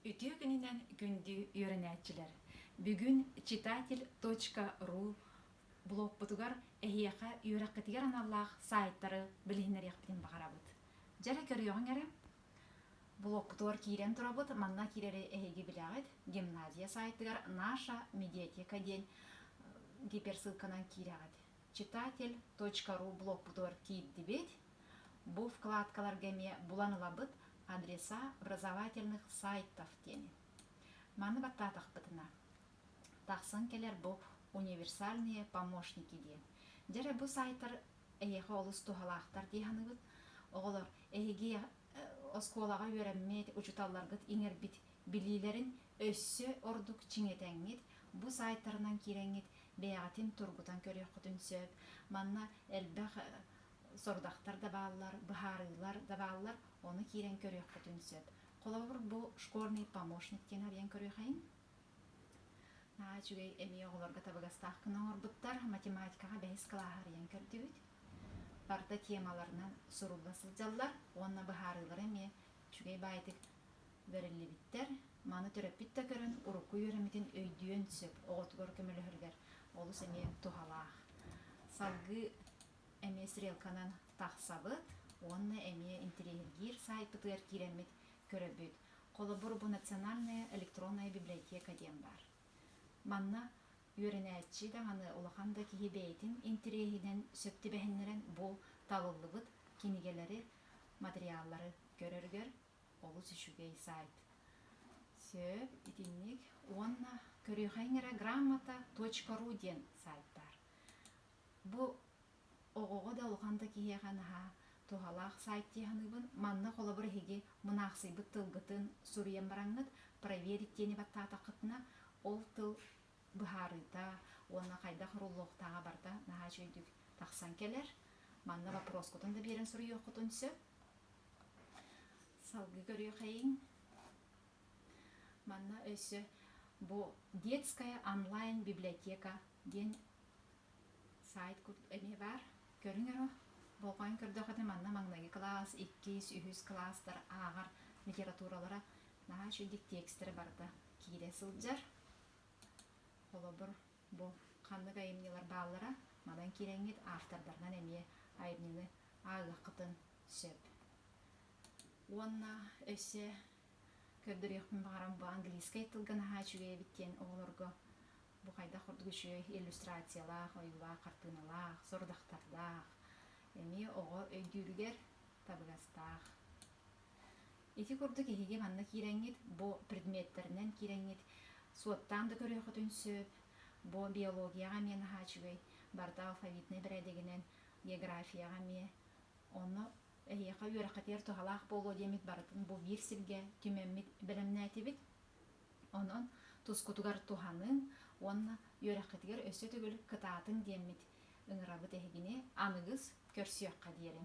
Үтүө күнүнэн күндү үөрэнээччилэр! Бүгүн читатель.ру блогпутугар эһиэхэ үөрэххитигэр аналлаах саайтары билиһиннэриэхпитин баҕарабыт. Дьэ эрэ көрүөҕүҥ эрэ. Блогпутугар киирэн турабыт. Манна киирэри эһиги билэҕит. Гимназия сайтыгар «Наша медиатека» диэн гиперссылканан киирэҕит. Читатель.ру блогпутугар киирдибит. Бу вкладкаларга эмиэ булан ылабыт адреса образовательных сайтов диэни. Маны баттаатахпытына, тахсан кэлэр бу универсальные помощники диэн. Дьэ эрэ бу сайтар эһиэхэ олус туһалаахтар дии саныыбыт. Оҕолор, эһиги оскуолаҕа үөрэммит, учууталларгыт иҥэрбит билиилэрин өссө ордук чиҥэтэҥҥит, бу сайтарынан киирэҥҥит бэйэҕитин тургутан көрүөххүтүн сөп. Манна элбэх сорудахтар да бааллар, быһаарыылар да бааллар, ону киирэн көрүөххүтүн сөп. Холобур, бу школьный помощник диэн арыйан көрүөхэйиҥ. Наһаа үчүгэй эмиэ оҕолорго табыгастаах гына оҥорбуттар. Математикаҕа бэһис кылааһы арыйан көрдүбүт. Барыта темаларынан сурулла сылдьаллар уонна быһаарыылара эмиэ үчүгэй баайдык бэриллибиттэр. Маны төрөппүт да көрөн урукку үөрэммитин өйдүөн сөп, оҕотугар көмөлөһөрүгэр олус эмиэ туһалаах. Салгыы эмиэ стрелканан тахсабыт уонна эмиэ интэриэһиргиир саайтпытыгар киирэммит көрөбүт. Холобур, бу Национальная электронная библиотека диэн баар. Манна үөрэнээччи даҕаны улахан да киһи бэйэтин интэриэһинэн сөп түбэһиннэрэн бу талыллыбыт кинигэлэри, материаллары көрөрүгэр олус үчүгэй сайт. Сөп, итинник. Уонна көрүөхэйиҥ эрэ грамота точка ру диэн сайт баар. Бу оҕоҕо да улахан да киһиэхэ наһаа туһалаах сайт дии саныыбын. Манна холобур эһиги мунаахсыйбыт тылгытын суруйан бараҥҥыт проверить диэни баттаатаххытына ол тыл быһаарыыта уонна хайдах уруллуохтааҕа барыта наһаа үчүгэйдик тахсан кэлэр. Манна вопроскутун да биэрэн суруйуоххутун сөп. Салгыы көрүөхэйиҥ. Манна өссө бу детская онлайн библиотека диэн сайт эмиэ баар. Көрүҥ эрэ, болҕойон көрдөххүтүнэ манна маҥнайгы кылаас, иккис, үһүс кылаастар ааҕар литературалара наһаа үчүгэйдик текстэрэ барыта киирэ сылдьар. Холобур, бу ханнык айымньылар бааллара манан киирэҥҥит автордарынан эмиэ айымньыны ааҕыаххытын сөп. Уонна өссө көрдөрүөхпүн баҕарам бу английскай тылга наһаа үчүгэй эбит диэн оҕолорго бу хайдах курдук үчүгэй иллюстрациялаах, ойуулаах, хартыыналаах, сорудахтардаах эмиэ оҕо өйдүүрүгэр табыгастаах. Ити курдук эһиги манна киирэҥҥит бу предметтэринэн киирэҥҥит суоттаан да көрүөххүтүн сөп, бу биологияҕа эмиэ наһаа үчүгэй, барыта алфавитнай бэрээдэгинэн, географияҕа эмиэ. Онно эһиэхэ үөрэххитигэр туһалаах буолуо диэммит барытын бу биир сиргэ түмэммит бэлэмнээтибит. Онон тускутугар туһаныҥ уонна үөрэххитигэр өссө төгүл кытаатыҥ диэммит ыҥырабыт эһигини аныгыс көрсүөххэ диэри.